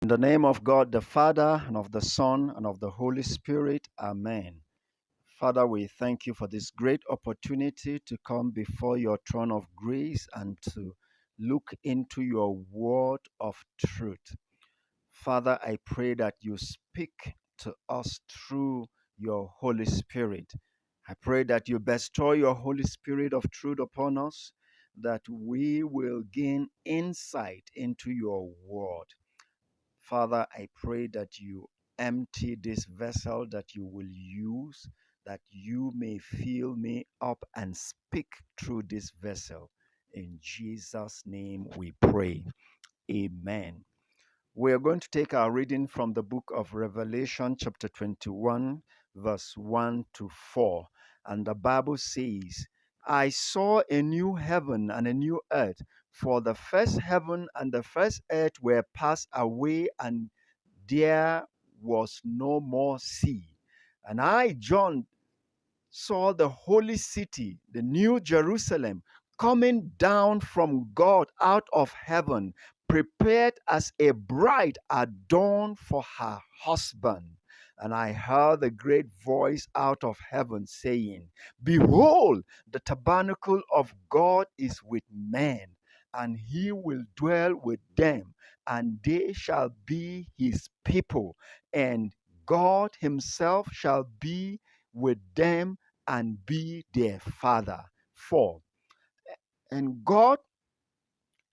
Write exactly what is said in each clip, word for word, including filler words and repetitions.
In the name of God the Father, and of the Son, and of the Holy Spirit. Amen. Father, we thank you for this great opportunity to come before your throne of grace and to look into your word of truth. Father, I pray that you speak to us through your Holy Spirit. I pray that you bestow your Holy Spirit of truth upon us, that we will gain insight into your word. Father, I pray that you empty this vessel that you will use, that you may fill me up and speak through this vessel. In Jesus' name we pray. Amen. We are going to take our reading from the book of Revelation, chapter twenty-one, verse one to four. And the Bible says, "I saw a new heaven and a new earth, for the first heaven and the first earth were passed away, and there was no more sea. And I, John, saw the holy city, the new Jerusalem, coming down from God out of heaven, prepared as a bride adorned for her husband. And I heard a great voice out of heaven saying, 'Behold, the tabernacle of God is with men, and he will dwell with them, and they shall be his people, and God himself shall be with them and be their Father.'" Four. "And God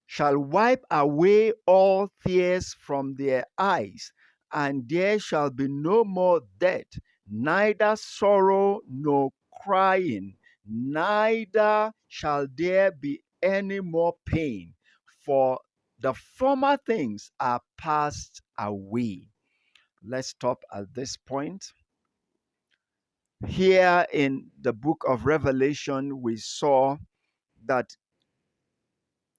shall wipe away all tears from their eyes, and there shall be no more death, neither sorrow nor crying, neither shall there be any more pain, for the former things are passed away." Let's stop at this point. Here in the book of Revelation, we saw that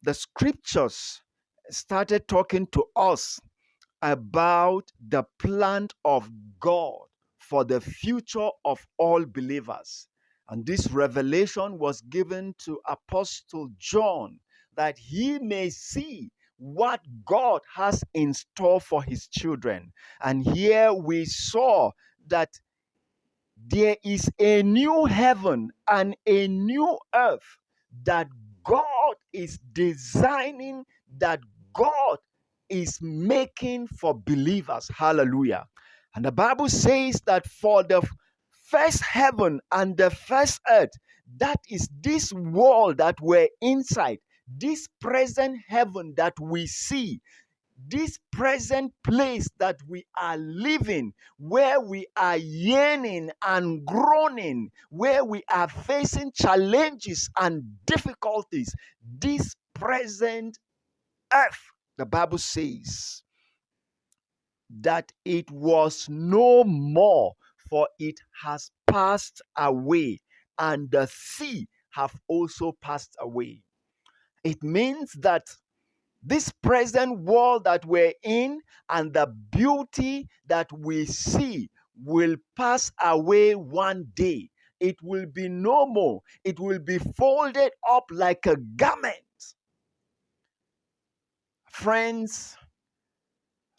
the scriptures started talking to us about the plan of God for the future of all believers. And this revelation was given to Apostle John, that he may see what God has in store for his children. And here we saw that there is a new heaven and a new earth that God is designing, that God is making for believers. Hallelujah. And the Bible says that for the first heaven and the first earth, that is this world that we're inside, this present heaven that we see, this present place that we are living, where we are yearning and groaning, where we are facing challenges and difficulties, this present earth, the Bible says that it was no more, for it has passed away, and the sea have also passed away. It means that this present world that we're in and the beauty that we see will pass away one day. It will be no more. It will be folded up like a garment. Friends,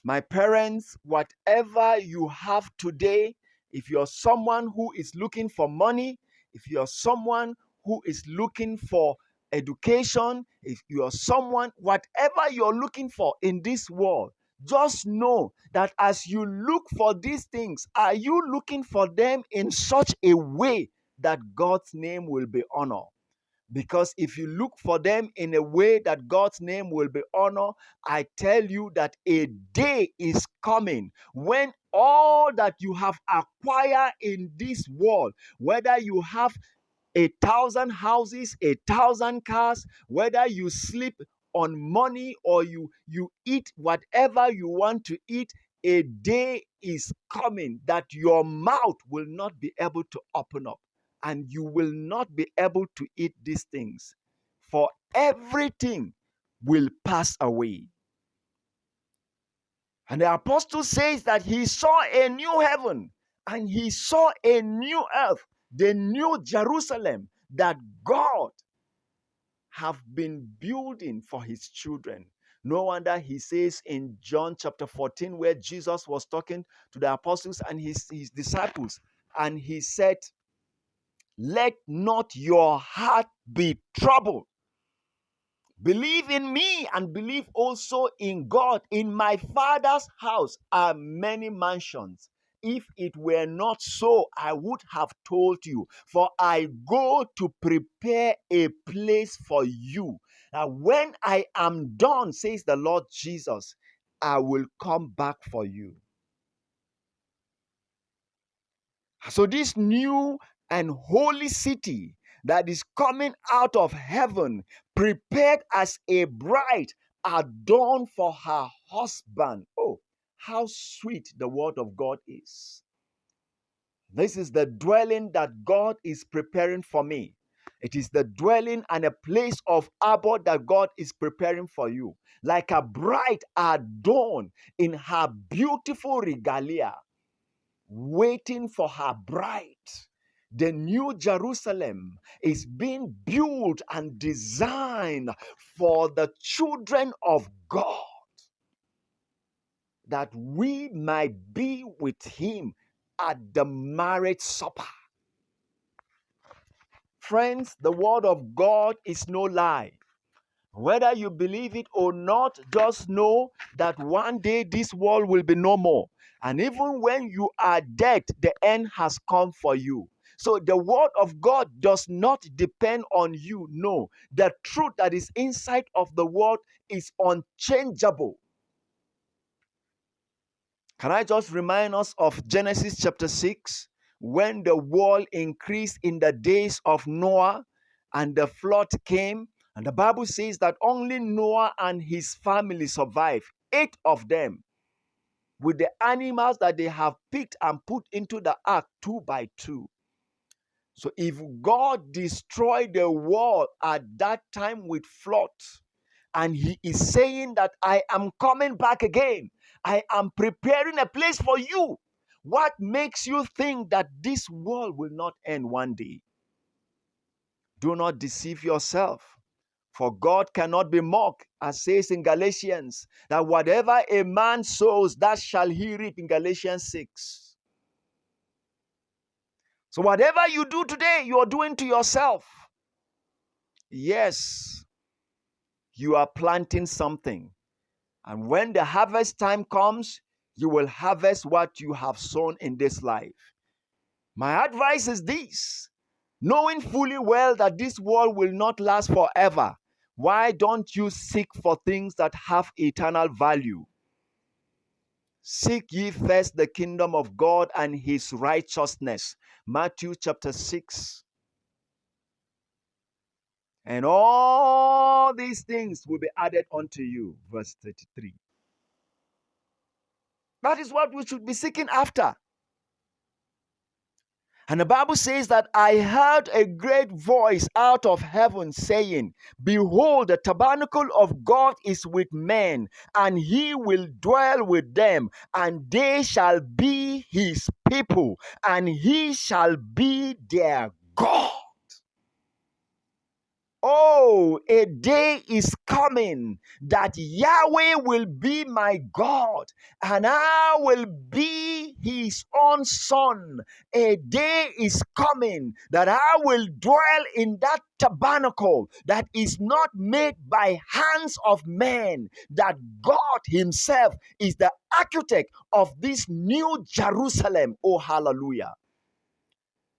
my parents, whatever you have today, if you're someone who is looking for money, if you're someone who is looking for education, if you're someone, whatever you're looking for in this world, just know that as you look for these things, are you looking for them in such a way that God's name will be honored? Because if you look for them in a way that God's name will be honored, I tell you that a day is coming when all that you have acquired in this world, whether you have a thousand houses, a thousand cars, whether you sleep on money or you, you eat whatever you want to eat, a day is coming that your mouth will not be able to open up and you will not be able to eat these things, for everything will pass away. And the apostle says that he saw a new heaven and he saw a new earth, the new Jerusalem that God have been building for his children. No wonder he says in John chapter fourteen, where Jesus was talking to the apostles and his, his disciples, and he said, "Let not your heart be troubled. Believe in me and believe also in God. In my Father's house are many mansions. If it were not so, I would have told you, for I go to prepare a place for you. Now, when I am done," says the Lord Jesus, "I will come back for you." So this new and holy city that is coming out of heaven, prepared as a bride adorned for her husband. Oh, how sweet the word of God is. This is the dwelling that God is preparing for me. It is the dwelling and a place of abode that God is preparing for you. Like a bride adorned in her beautiful regalia, waiting for her bride. The New Jerusalem is being built and designed for the children of God, that we might be with him at the marriage supper. Friends, the word of God is no lie. Whether you believe it or not, just know that one day this world will be no more. And even when you are dead, the end has come for you. So the word of God does not depend on you. No, the truth that is inside of the word is unchangeable. Can I just remind us of Genesis chapter six, when the world increased in the days of Noah and the flood came? And the Bible says that only Noah and his family survived, eight of them, with the animals that they have picked and put into the ark two by two. So if God destroyed the world at that time with flood, and he is saying that, "I am coming back again, I am preparing a place for you," what makes you think that this world will not end one day? Do not deceive yourself, for God cannot be mocked, as says in Galatians, that whatever a man sows, that shall he reap, in Galatians six. So whatever you do today, you are doing to yourself. Yes, you are planting something. And when the harvest time comes, you will harvest what you have sown in this life. My advice is this: knowing fully well that this world will not last forever, why don't you seek for things that have eternal value? "Seek ye first the kingdom of God and his righteousness." Matthew chapter six. "And all these things will be added unto you." Verse thirty-three. That is what we should be seeking after. And the Bible says that, "I heard a great voice out of heaven saying, Behold, the tabernacle of God is with men, and he will dwell with them, and they shall be his people, and he shall be their God." Oh, a day is coming that Yahweh will be my God, and I will be his own son. A day is coming that I will dwell in that tabernacle that is not made by hands of men, that God himself is the architect of this new Jerusalem. Oh, hallelujah.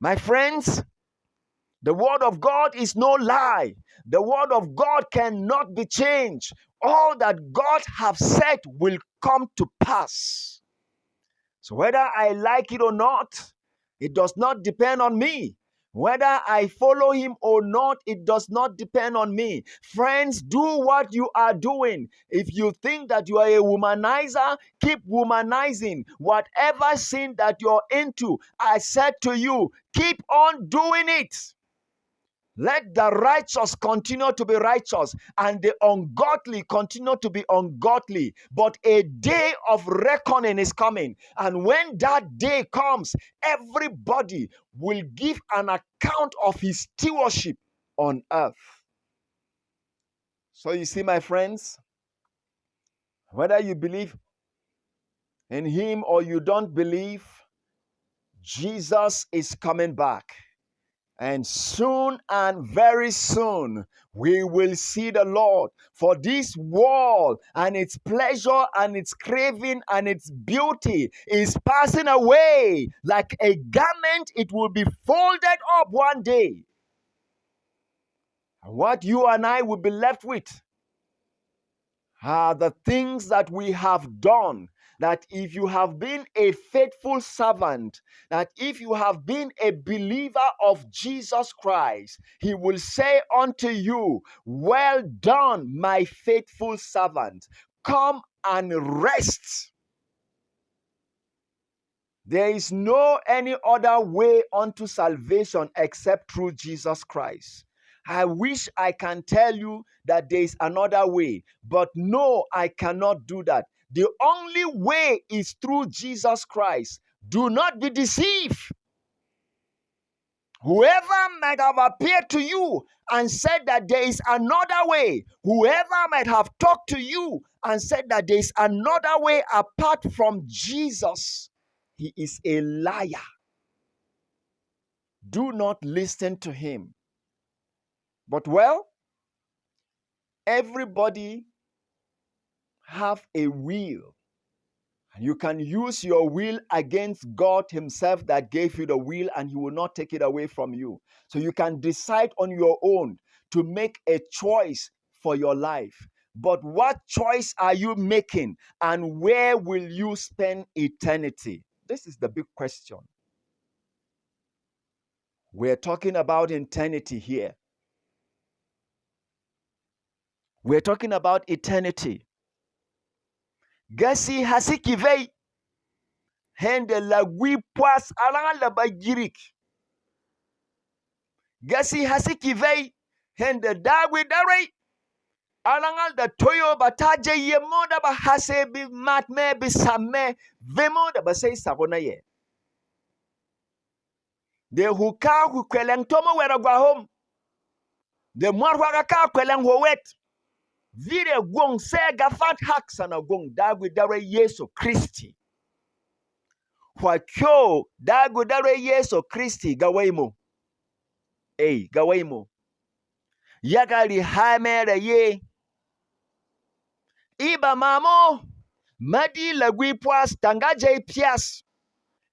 My friends, the word of God is no lie. The word of God cannot be changed. All that God have said will come to pass. So whether I like it or not, it does not depend on me. Whether I follow him or not, it does not depend on me. Friends, do what you are doing. If you think that you are a womanizer, keep womanizing. Whatever sin that you're into, I said to you, keep on doing it. Let the righteous continue to be righteous, and the ungodly continue to be ungodly. But a day of reckoning is coming. And when that day comes, everybody will give an account of his stewardship on earth. So you see, my friends, Whether you believe in him or you don't believe, Jesus is coming back. And soon and very soon, we will see the Lord. For this world and its pleasure and its craving and its beauty is passing away like a garment, it will be folded up one day. And what you and I will be left with are the things that we have done. That if you have been a faithful servant, that if you have been a believer of Jesus Christ, he will say unto you, "Well done, my faithful servant. Come and rest." There is no any other way unto salvation except through Jesus Christ. I wish I can tell you that there is another way, but no, I cannot do that. The only way is through Jesus Christ. Do not be deceived. Whoever might have appeared to you and said that there is another way, whoever might have talked to you and said that there is another way apart from Jesus, he is a liar. Do not listen to him. But, well, everybody have a will. And you can use your will against God himself that gave you the will, and he will not take it away from you. So you can decide on your own to make a choice for your life. But what choice are you making, and where will you spend eternity? This is the big question. We're talking about eternity here. We're talking about eternity. Gasi ha si ki vey, hende lagwi pwas a langal da ba girik. Gasi ha si ki vey, hende Dagwi Darwey a langal da toyo ba ta jey yemo da ba hase bemat me, besam me, vemo da ba sey sako na yɛ. De hwuka hwukwɛlɛng tomo wɛt a gwa hom. De mwat hwak a ka kwɛlɛng hwo wɛt. Vire gwong sɛ ga fat hak sana gwong Dagwi Darwey Yesu Kristi. Hwa kyo Dagwi Darwey Yesu Kristi ga wey mo. Ey, ga wey mo. Yaga riha mɛ ra ye. E bama mo, ma di lagwi pwas tanga jey pyas.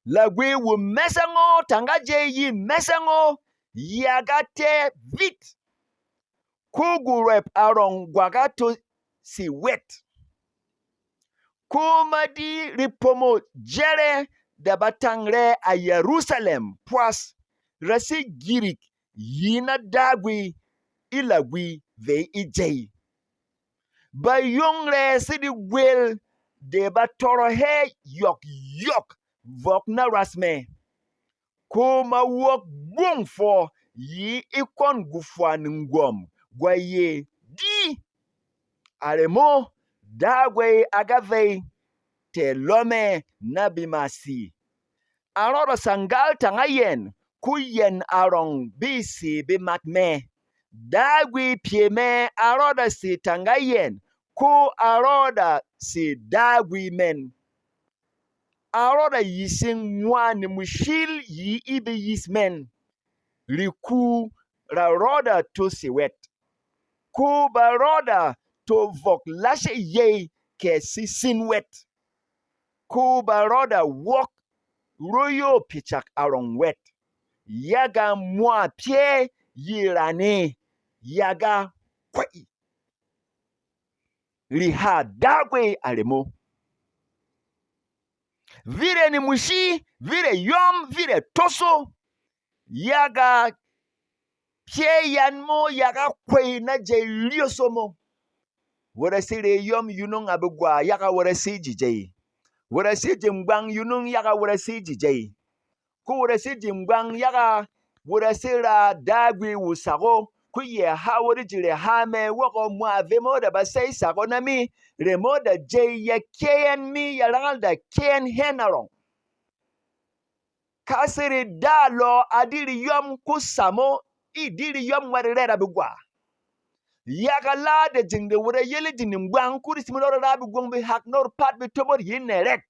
Lagwi wumɛsɛng o tanga jey yi mɛsɛng o, yaga tɛ vit. Ko gurwɛp arɔng gwaga to si wɛt. Ko ma di repomo jɛrɛ da ba tang rɛ a Yerusalɛm pwas, ra si girik yi na Dagwi e lagwi vey e jey. Ba yong rɛ sede gwel de ba tɔrɔ hɛ yɔk yɔk vɔk na ras mɛ. Ko ma wok gwong fwɔ yi e kwɔn gwofwa negwɔm gwa ye di. A remo, Dagwi a ga vey tɛ lɔ mɛ na bemasi. A rɔda sa ngal tanga yɛn, ko yɛn arɔng be si bemat mɛ. Dagwi pyɛ mɛ a rɔda si tanga yɛn, ko a rɔda si Dagwi mɛn. A rɔda yising mwa ne mushil yi e beyis mɛn. Reku ra rɔda to si wɛt. Ko ba rɔda to vɔk lashe yey kɛ sisin wɛt. Ko ba rɔda wok royo pyɛ chak arɔng wɛt. Yaga mwa pyɛ yi rane, yaga kwɛy. Riha Dagwi a remo. Vire ne mushi, vire yɔm, vire toso. Yaga pyɛ yan mo, yaga kwey na jey ryoso mo. Wura si re yɔm yunung a begwa, yaga wura si ji jey. Wura si ji ngbang yunung, yaga wura si ji jey. Ko wura si ji ngbang yaga wura si ra Dagwi wusako, ko yɛ ha wuri ji re ha mɛ wok o mwa vemo da ba sey sako na mi, remo da jey ya kɛn mi ya rangal da kɛn hɛn arɔng. Ka siri da lɔ a di reyɔm ko samo, e di reyɔm wat rɛra begwa. Yaga la de jeng de wot a yel e ji nègbwang, ko rì simi rɔt rara be gwong behak na pat be tobot yi nɛ rɛt.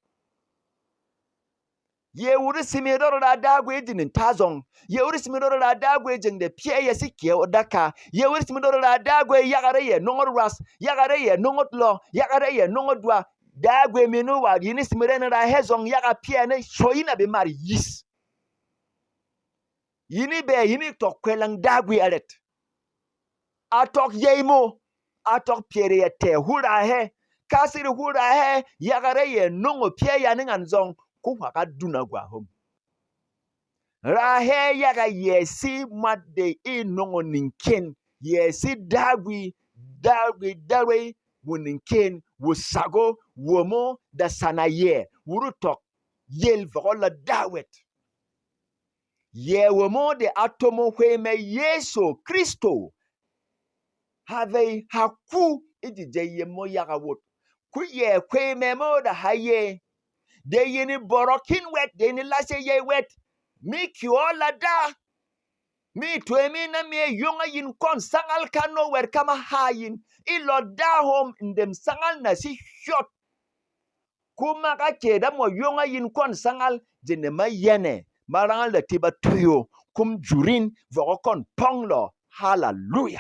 Yɛ wot e simi rɔt rara Dagwi e ji nta zɔng. Yɛ wot e simi rɔt rara Dagwi e jeng de pyɛ ya si kyɛ o daka. Yɛ wot e simi rɔt rara Dagwi e yaga re yɛ nɔngɔt ras, yaga re yɛ nɔngɔt lɔ, yaga re yɛ nɔngɔt dwa. Dagwi min o wa yin e simi rɛn ra hɛ zɔng yaga pyɛ ne shɔ yin a be mar yis. Yin e bɛ yin e tɔk kwɛlang Dagwi arɛt. A tɔk yey mo, a tɔk pyɛ reyɛ tɛ̀ hura hɛ, ka siri hura hɛ yaga re yɛ nɔng o pyɛ yani ngan zɔng, ko hwak a duna gwa hom. Ra hɛ yaga yɛ si mwat de e nɔng o ningken, yɛ si Dagwi, Dagwi Darwey, wo ningken, wo sago, womo da sana yɛ, wuru tɔk yel vɔk o la Dawɛt. Yɛ womo de a tomo hwey mɛ Yesu Kristo. Ha vey ha ku e ji jey yemo yaga wot. Ku yɛ hwey mɛ mo da ha ye. De yin e bɔrɔk hin wɛt, de yin e lashe yey wɛt. Mi kyɔ lada. Mi twɛ mi na mi e yong a yin kɔn sangal kano wɛt kama ha yin. E lɔ da hom ndem sangal na si hyɔt. Kuma ka kɛ da mwa yong a yin kɔn sangal, jene ma yɛnɛ, ma rangal da ti ba tuyo, kum jurin vɔk o kɔn pɔng lɔ. Haleluya.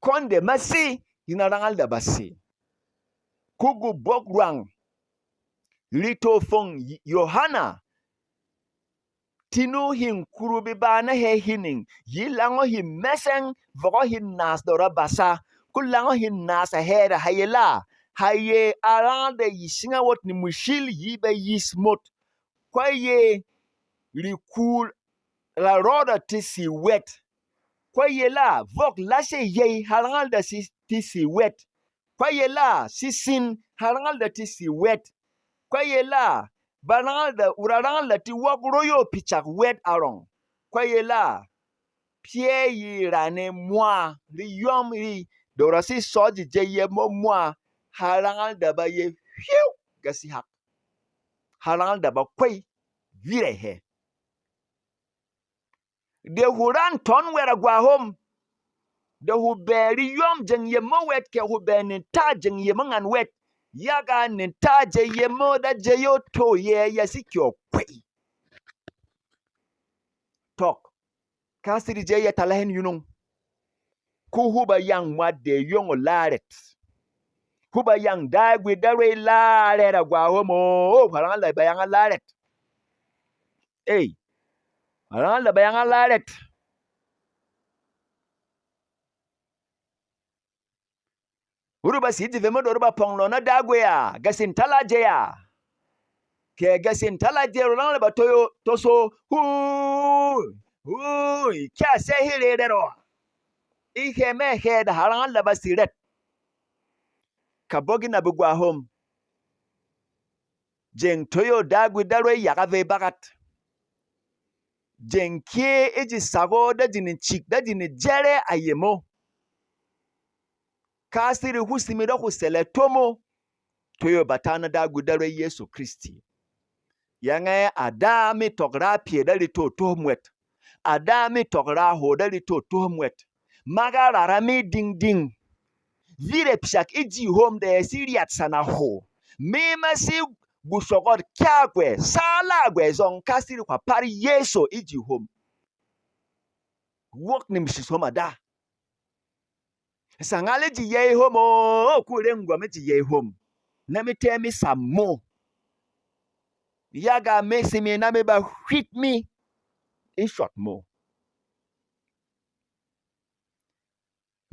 Kɔn de ma si, yin a rangal da ba si. Ku gubok rwang, rito fong Yohana, tinu hî nkuru bebana hɛ hining, yi lang o hî mɛsɛng, vɔk o hî naas dɔ ra basa, ku lang o hî naas a hɛ da ha ye la, ha ye a rangal da yi shinga wot ni mushil yi ba yis mot, kwa ye riku ra rɔda ti si wɛt, kwa ye la vɔk lashe yey ha rangal da si, ti si wɛt, kwa ye la sisin ha rangal da ti si wɛt, kwa ye la ba rangal da, wura rangal da ti wɔk royo pyicak wɛt arɔng, kwa ye la pyɛ yi rane mwa riyɔm ri dora si sɔ ji jey yemo mwa ha rangal da ba ye hwiu ga si hak, ha rangal da ba kwey vire hɛ. De hwuran tɔn wɛt a gwa hom, de hwubɛ riyɔm jeng yemo wɛt kɛ hwubɛ ninta jeng yemo ngan wɛt, yaga ninta jey yemo da jey o to yɛ ya si kyɔ kwey. Tɔk, ka siri jey ya tala hɛn yunung. Ku hwuba yang mwat de yong o larɛt. Hwuba yang Dagwi Darwey larɛt a gwa hom o, hwuran la ba yang a larɛt. Ey, hwuran la ba yang a larɛt. Wuru ba si ji vemo dor ba pɔng lɔ na Dagwi a, gasin tala jey a. Kɛ gasin tala jey ro lang la ba toyo toso. Hui, hui, kya se hi re re ro. I hɛ mɛ hɛ da ha lang la ba si rɛt. Ka bogi na be gwa hom. Jeng toyo Dagwi Darwey yaga vey bagat. Jeng kye e ji sago da ji ni chik da ji ni jɛrɛ a yemo. Ka siri husimi da husɛlɛ tomo. Toyo bata na Dagwi Darwey Yesu Kristi. Yang ɛ a da mi tɔk ra pyɛ da ri to tohom wɛt. A da mi tɔk ra hwo da ri to tohom wɛt. Ma ga rara mi dingding. Vire pyshak e ji hom de si riat sana hwo. Mi ma si gushɔgɔt kya gwɛ, sala gwɛ zɔng ka siri kwa par Yesu e ji hom. Wok ni mshis hom a da. Sangal e ji yey hom o, ku rengwam e ji yey hom. Na mi tɛ mi sam mo. Yaga mi simi na mi ba hwit mi e shɔt mo.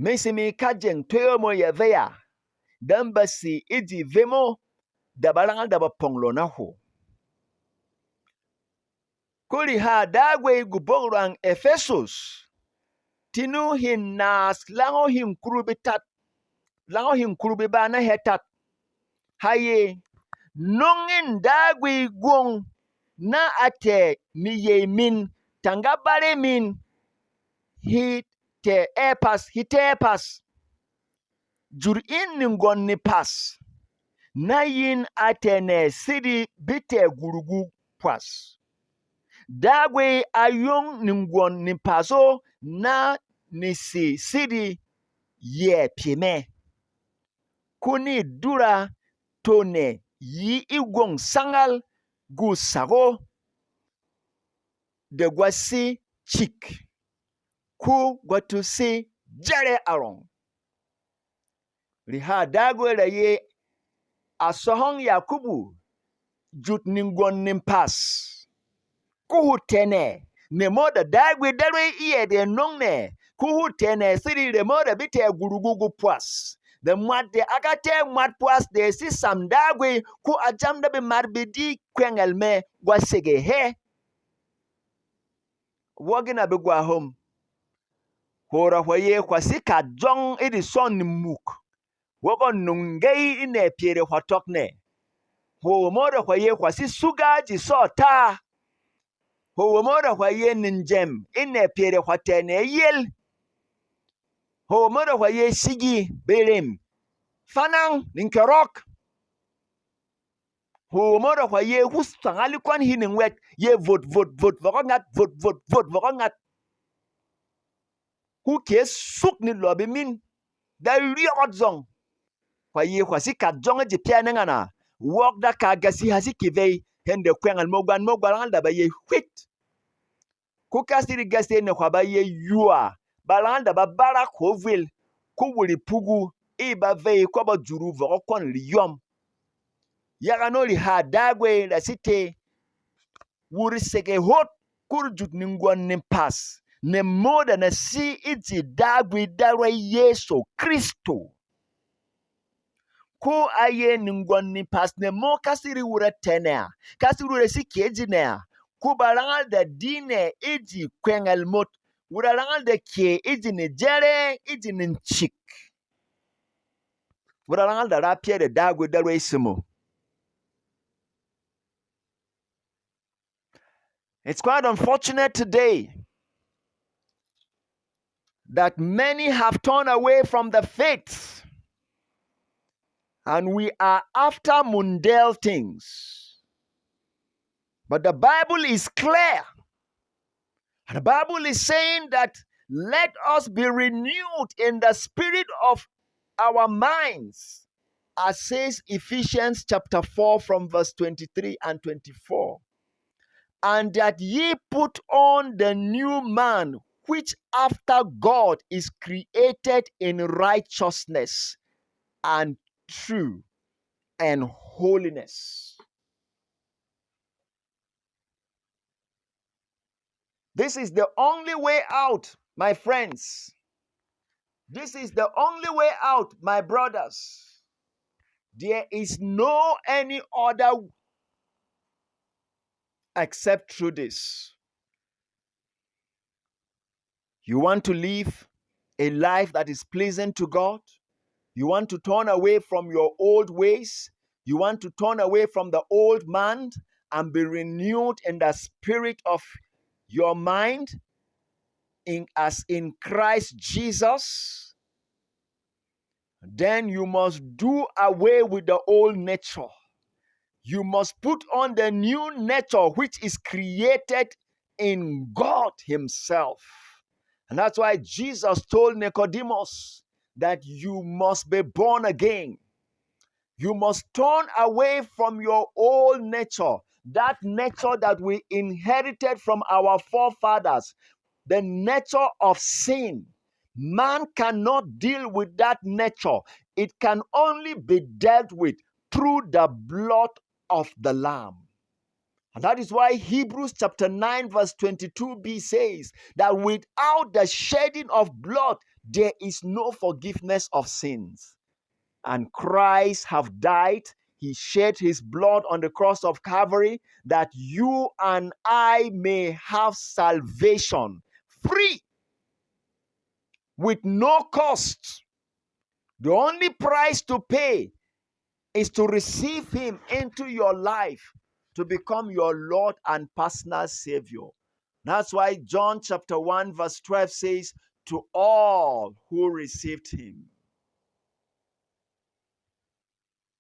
Mi simi ka jeng toyo mo ya veya, dam ba si e ji vemo, da ba rangal da ba pɔng lɔ na hwo. Ko rihà Dagwi gubok rwang Efesus, tinu hìn naas lang o hìn kuru betat, lang o hìn kuru beba na hɛ tat. Ha ye, nɔng in Dagwi gwong na a tɛ̀ miyey min, tanga bare min, hi tɛ̀ ɛ pas, hi tɛ́ ɛ pas. Jur in nengwɔn nepas, na yin a tɛ̀ nɛ sede be tɛ̀ gurgu pwas. Dagwi a yong nengwɔn nepas o na ne sè sidi yɛ pyɛ mɛ. Ko ni dura tone yi e gwong sangal gu sak o de gwa sé cik, ko gwa to sé jɛrɛ arɔng. Rehâ Dagwe ra ye a sohong Yakubu jut ningwɔn nepas. Ko hwo tɛ̀nɛ ne mo da Dagwe Darwey e yɛ de nong nɛ, ko hwo tɛ̀nɛ siri re mo da be tɛ̀ gurugu gu pwas. De mwat de a ka tɛ̀ mwat pwas de e sé sam Dagwe, ko a jam da bemat be di kwɛngɛl mɛ gwa sege hɛ. Wok e na be gwa hom. Hwo ra hwa ye hwa sé kajong e de sɔn nemuk. Wok ɔ nung ngey e nɛ pyɛ de hwa tɔk nɛ. Hwo womo ra hwa ye hwa sé suga ji sɔ ta. Hwo womo ra hwa ye nenjem e nɛ pyɛ de hwa tɛ̀nɛ yel. Hwo womo ra hwa ye shigi, berem, fanang, ningkɛrɔk. Hwo womo ra hwa ye hus twangal e kwɔn hi ningwɛt, ye vot vot vot vɔk ɔ ngat, vot vot vot vɔk ɔ ngat. Ko kyè suk ne lɔ bemin da ryɔgɔt zɔng. Hwa ye hwa sé kajong e ji pyɛ ne ngana. Wok da ka gasi ha sé kevey, hɛn de kwɛngɛl mo gwan mo gwa rangal da ba ye hwit. Ko ka siri gasi ne hwa ba ye yua, ba rangal da ba barak hwo vwel, ko wuri pugu e ba vey ko ba juru vɔk ɔ kwɔn reyɔm. Yaga no rehâ Dagwe ra sé tē wuri sege hot, ko re jut ningwɔn nepas ne mo da na sé e ji Dagwe Darwey Yɛsu Kristo. Ko a ye ningwɔn nepas ne mo ka siri wura tɛ̀nɛ a, ka siri wura sé kyè e ji nɛ a, ko ba rangal da di nɛ e ji kwɛngɛl mot, wura rangal da kyè e ji nejɛrɛ, e ji nencik. Wura rangal da ra pyɛ de Dagwe Darwey simo. It's quite unfortunate today that many have turned away from the faith, and we are after mundane things. But the Bible is clear. And the Bible is saying that let us be renewed in the spirit of our minds, as says Ephesians chapter four from verse twenty-three and twenty-four. And that ye put on the new man, which after God is created in righteousness and true and holiness. This is the only way out, my friends. This is the only way out, my brothers. There is no any other except through this. You want to live a life that is pleasing to God? You want to turn away from your old ways? You want to turn away from the old man and be renewed in the spirit of your mind, in, as in Christ Jesus? Then you must do away with the old nature. You must put on the new nature which is created in God Himself. And that's why Jesus told Nicodemus that you must be born again. You must turn away from your old nature, that nature that we inherited from our forefathers, the nature of sin. Man cannot deal with that nature. It can only be dealt with through the blood of the Lamb. And that is why Hebrews chapter nine verse twenty-two b says that without the shedding of blood, there is no forgiveness of sins. And Christ have died. He shed his blood on the cross of Calvary that you and I may have salvation free, with no cost. The only price to pay is to receive him into your life, to become your Lord and personal Savior. That's why John chapter one verse twelve says, "To all who received him,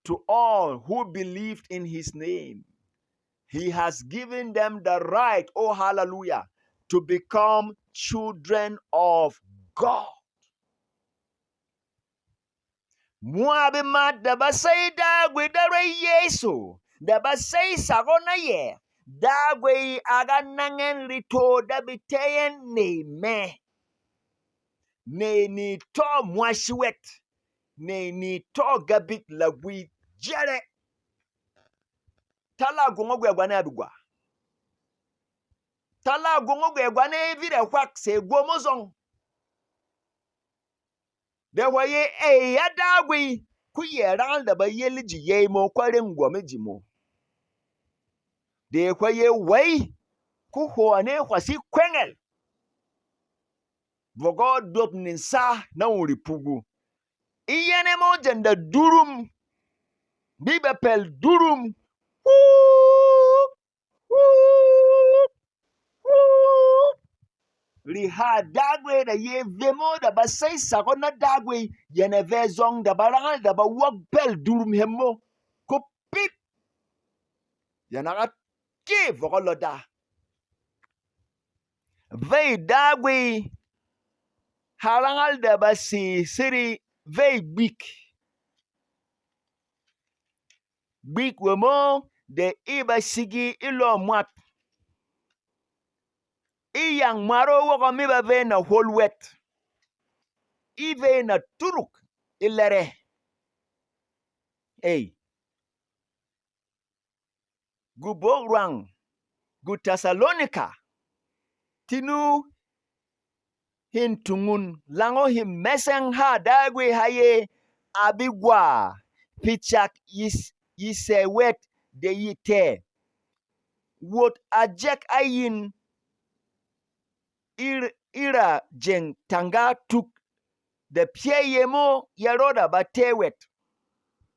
to all who believed in his name, he has given them the right," oh hallelujah, "to become children of God. Mwa bemat da ba sey Dagwi Darwey Yɛsu, da ba sey sak o na yɛ, Dagwi a ga nang ɛn reto da be tɛ́ ɛn nèy mɛ. Nèy ni tɔ́ mwashi wɛt, nèy ni tɔ́ gabik lagwi jɛrɛ. Tala gongɔ gwɛ gwane a be gwa. Tala gongɔ gwɛ gwane vit ɛ hwak se gwo mo zɔng. De hwɛ ye ey a Dagwi, ko yɛ rangal da ba yel e ji yey mo, ko a reng gwɔm e ji mo. De hwɛ ye wey, ko hwɔ ne hwasi kwɛngɛl. Vɔgɔ dop ni sa na wuri pugu. E yɛnɛ mo jɛn da durum, bi ba pɛl durum. Wuu! Wuu! Wuu! Riha Dagwi da ye vemo da ba sey sak o na Dagwi, yɛn a vɛ zɔng da ba rangal da ba wɔk pɛl durum hemo. Ko pip! Yɛn a ga ke vɔgɔ lɔda. Vey Dagwi ha rangal da ba si siri vey gbik. Gbik wemo de e ba sigi e lɔ mwat. E yang mwat o wɔgɔ mi ba vey na hol wɛt. E vey na turuk e lɛrɛ. Ey. Gubok rwang gu Tɛsalonika, tinu hin tungun lang o hin mɛsɛng ha Dagwi ha ye a be gwa, pyɛ cak yi sɛ wɛt de yi tɛ̀. Wot a jɛk a yin e ra jeng tanga tuk da pyɛ́ yemo ya rɔda ba tɛ́ wɛt.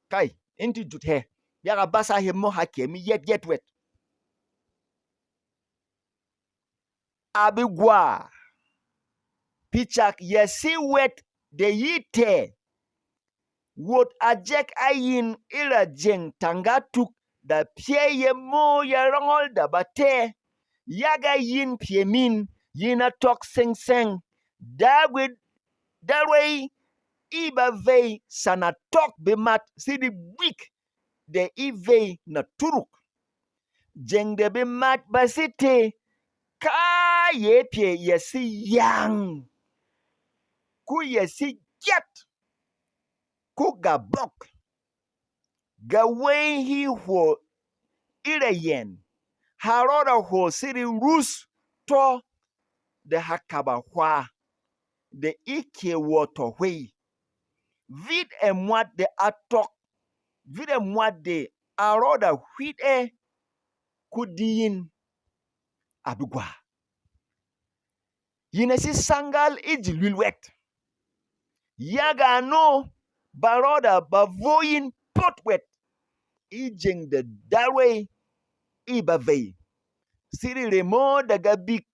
Kai, e ti jut hɛ, yaga basa hemo ha kɛ mi yɛt yɛt wɛt. A be gwa, pyɛ cak ya si wɛt de yi tɛ̀. Wot a jɛk a yin e ra jeng tanga tuk da pyɛ́ yemo ya rɔngɔl da ba tɛ́, yaga yin pyɛ min, yin a tɔk seng seng. Dagwi Darwey e ba vey sana tɔk bemat sidi gbik de e vey na turuk. Jeng de bemat ba si tē, kayɛ pyɛ ya si yang, ko ya si gyat, ko gabok. Gawey he hwo e ra yɛn, ha rɔda hwo siri rus tɔ de ha kaba hwa, de e kɛ wɔ tɔ hwey. Vit ɛ mwat de a tɔk, vit ɛ mwat de a rɔda hwit ɛ, ko di yin a be gwa. Yin a si sangal e ji lwil wɛt. Yaga ano ba rɔda ba vo yin pot wɛt e jeng de Darwey e ba vey. Siri remo de gabik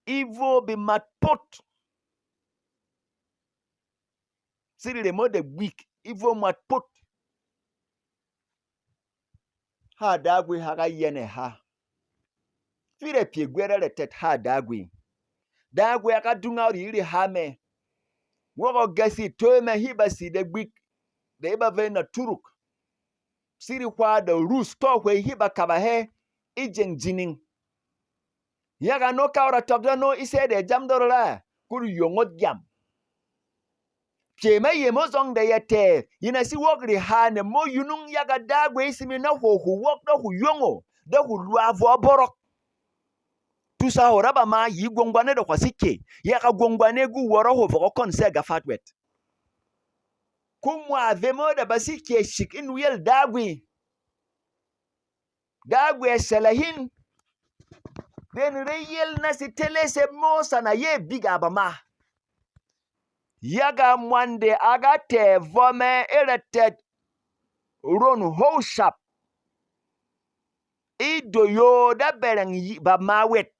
e vo bemat pot. Siri remo de gbik e vo mwat pot. Ha Dagwi ha ga yɛnɛ ha. Fira pyɛ gwɛrɛ rɛtɛt ha Dagwi. Dagwi a ga dunga ri ri ha mɛ. Wɔgɔ gasi toy mɛ he ba si de gbik de e ba vey na turuk. Siri hwa de rus tɔ hwey he ba kaba hɛ e jeng jining. Yaga ano kawra tɔk de ano e sɛdɛ jam doro ra, ko ri yongot gyam. Pyɛ ma yemo zɔng de ya tɛ, yin a si wɔk ri ha ne mo yunung yaga Dagwi e simi na hwo hwo wɔk de hwo yongo de hwo lwa vɔ bɔrɔk. Tusa hwo ra ba ma yi gwongwane de hwa si kɛ, yaga gwongwane gu wɔrɔ hwo vɔgɔ kɔn sɛ gafat wɛt. Ko mwa vemo de ba si kɛ shik e nuyel Dagwi. Dagwi a sɛlɛ hin, bɛn reyel na si tele se mo sana ye big a ba ma. Yaga mwan de a ga tɛ vɔ mɛ e rɛtɛt ron hou shap e doyo da bɛrɛng ba ma wɛt.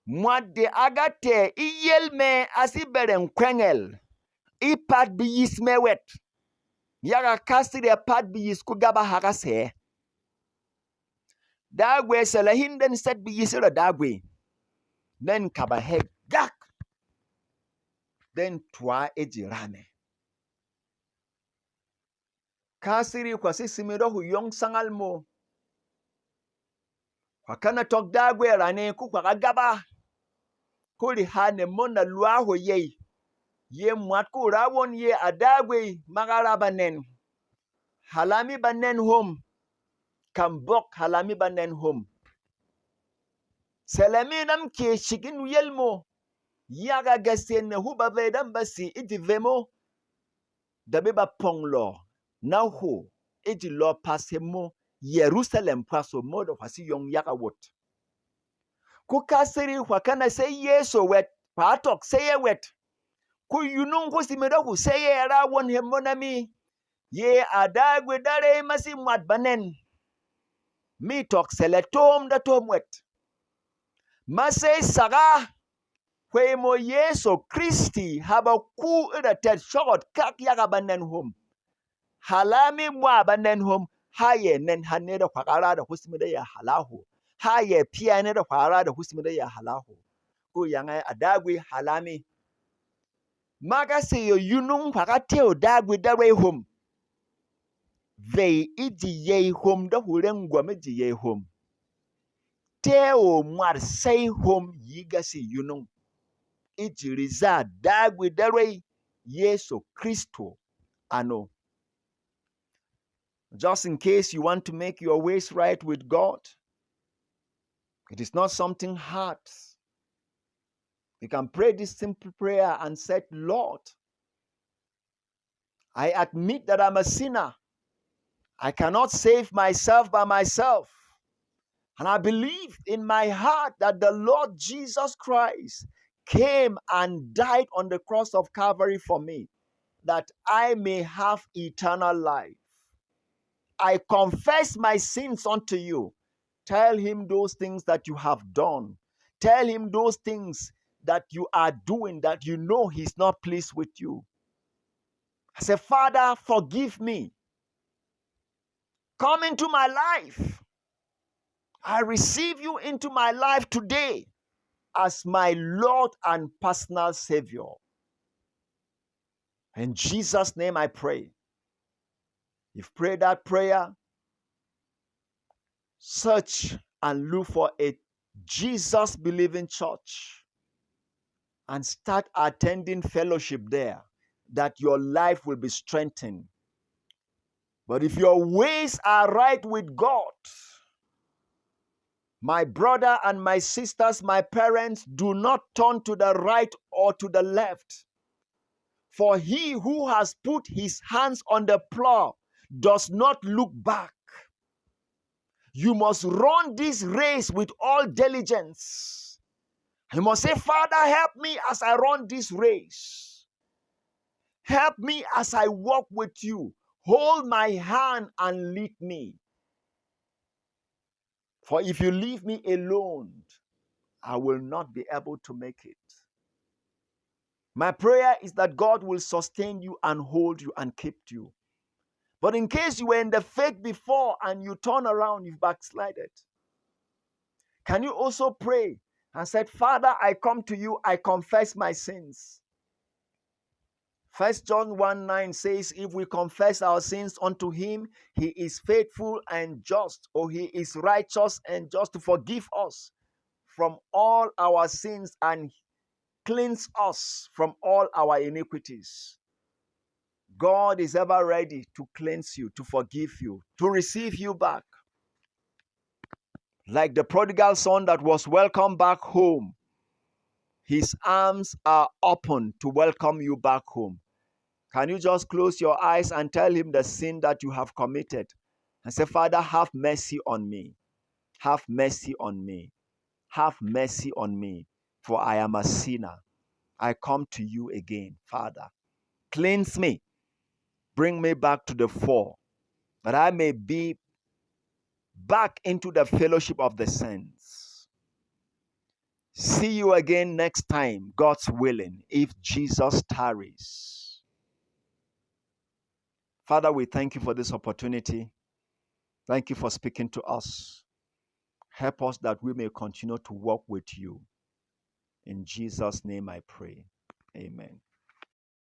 Mwat de a ga tɛ e yel mɛ a si bɛrɛng kwɛngɛl e pat beyis mɛ wɛt. Yaga ka siri a pat beyis ko gaba ha ga sɛ. Dagwi a sɛlɛ hin bɛn sɛt beyis e ra Dagwi. nɛn kaba hɛ gak, dɛn twa e ji ra mɛ. Ka siri hwa si simi dɔ hwuyong sangal mo. Hwa kana tɔk Dagwe rane ku hwa ka gaba. Ku rihane mo na lwa hwo yey. Ye mwat ku ra won ye a Dagwe ma ka ra ba nɛn. Hala mi ba nɛn hom. Kambok hala mi ba nɛn hom. Sɛlɛ mi nam kye shik e nuyel mo. Yaga gɛsɛ ne hu ba vey dam ba si e ji vemo. Da be ba pɔng lɔ na hwo e ji lɔ pas hemo Yɛrusalɛm pwas o mo da hwa si yong yaga wot. Ku ka seri hwa kana sey Yɛsu wɛt, hwa tɔk sey e wɛt. Ku yunung ku simi dɔ hwu sey e ra won hemo na mi. Ye a Dagwe Darey ma si mwat ba nɛn. Mi tɔk sɛlɛ tom da tom wɛt. Ma sey saga Hwey mo Yɛsu Kristi ha ba ku e ra tɛt shɔgɔt kak yaga ba nɛn hom. Hala mi mwa ba nɛn hom, ha yɛ nɛn ha ne da hwak a ra da husimi da yɛ hala hwo. Ha yɛ pia ne da hwak a ra da husimi da yɛ hala hwo. Ko yang ɛ a Dagwe hala mi. Ma ka sey yɔ yunung hwak a tɛw Dagwe Darey hom. Vey e ji yey hom da hu reng gwam e ji yey hom. Tɛw o mwat sey hom yi gasi yunung e ji rizâ Dagwe Darey Yɛsu Kristo ano. Just in case you want to make your ways right with God, it is not something hard. You can pray this simple prayer and say, Lord, I admit that I'm a sinner. I cannot save myself by myself. And I believe in my heart that the Lord Jesus Christ came and died on the cross of Calvary for me, that I may have eternal life. I confess my sins unto you. Tell him those things that you have done. Tell him those things that you are doing that you know he's not pleased with you. I say, Father, forgive me. Come into my life. I receive you into my life today as my Lord and personal Savior. In Jesus' name I pray. You've prayed that prayer. Search and look for a Jesus believing church and start attending fellowship there, that your life will be strengthened. But if your ways are right with God, my brother and my sisters, my parents, do not turn to the right or to the left. For he who has put his hands on the plow does not look back. You must run this race with all diligence. You must say, Father, help me as I run this race. Help me as I walk with you. Hold my hand and lead me. For if you leave me alone, I will not be able to make it. My prayer is that God will sustain you and hold you and keep you. But in case you were in the faith before and you turn around, you've backslided, can you also pray and said, Father, I come to you, I confess my sins. First John one nine says, if we confess our sins unto him, he is faithful and just, or he is righteous and just to forgive us from all our sins and cleanse us from all our iniquities. God is ever ready to cleanse you, to forgive you, to receive you back. Like the prodigal son that was welcomed back home, his arms are open to welcome you back home. Can you just close your eyes and tell him the sin that you have committed and say, Father, have mercy on me. Have mercy on me. Have mercy on me, for I am a sinner. I come to you again, Father. Cleanse me. Bring me back to the fore, that I may be back into the fellowship of the saints. See you again next time, God's willing, if Jesus tarries. Father, we thank you for this opportunity. Thank you for speaking to us. Help us that we may continue to walk with you. In Jesus' name I pray. Amen.